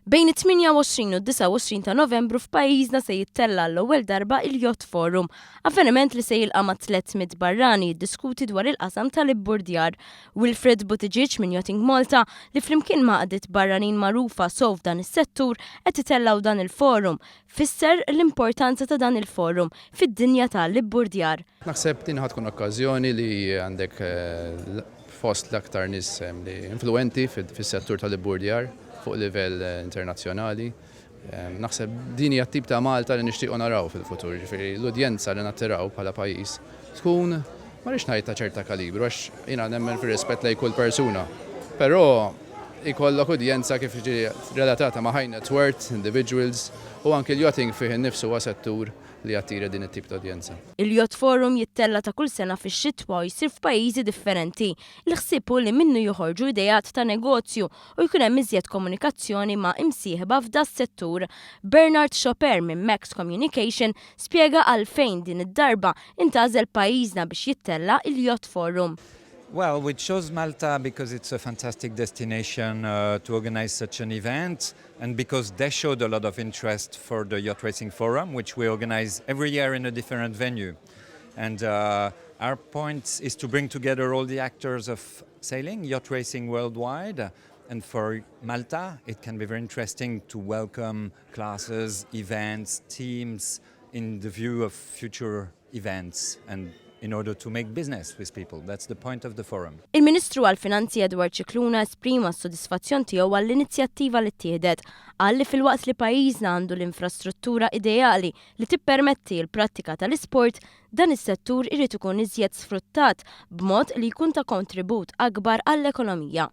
Bejn it-28 u d-29 ta' Novembru f'pajjiżna se jittella' għall-ewwel darba il-Yacht Forum, avveniment li se jilqa' mat-300 barrani jiddiskuti dwar il-qasam tal-ibburdjar. Wilfred Buttigieg minn Yachting Malta, li flimkien ma' għaqdiet barranin magħrufa sew f'dan is-settur qed itellgħu dan il-forum, fisser l-importanza ta' dan il-forum fid-dinja ta' l-ibburdjar. Naħseb din ħa tkun okkażjoni li għandek fost l-aktar nies li influwenti fis-settur tal-ibburdjar fuq livell internazzjonali. Naħseb din hija t-tip ta' Malta li nixtiequ naraw fil-futur, jiġifieri l-udjenza li nattiraw bħala pajjiż tkun, ma rridx ngħid ta' ċerta kalibru għax jiena nemmen fir-rispett lejn kull persuna, però jkollok udjenza kif jiġi relatata ma' high net worth individuals u anki l-yachting fih innifsu huwa settur li jattira din it-tip ta' udjenza. Il-Yacht Forum jittella' ta' kull sena fix-xitwa u jsir f'pajjiżi differenti. Il-ħsieb hu li minnu joħorġu ideat ta' negozju u jkun hemm iżjed komunikazzjoni ma' imsieħba f'das-settur. Bernard Choper minn Max Communication spjega għalfejn din id-darba intgħażel pajjiżna biex jittella' il-Yacht Forum. Well, we chose Malta because it's a fantastic destination to organize such an event and because they showed a lot of interest for the Yacht Racing Forum, which we organize every year in a different venue. And our point is to bring together all the actors of sailing, yacht racing worldwide. And for Malta, it can be very interesting to welcome classes, events, teams in the view of future events and in order to make business with people. That's the point of the forum. Il-Ministru għall-Finanzi Edward Scicluna esprima s-sodisfazzjon tiegħu għall-inizjattiva li ttieħdet. Qal li filwaqt li pajjiżna għandu l-infrastruttura ideali li tippermetti l-prattika tal-isport, dan is-settur irid ikun iżjed sfruttat b'mod li jkun ta' kontribut akbar għall-ekonomija.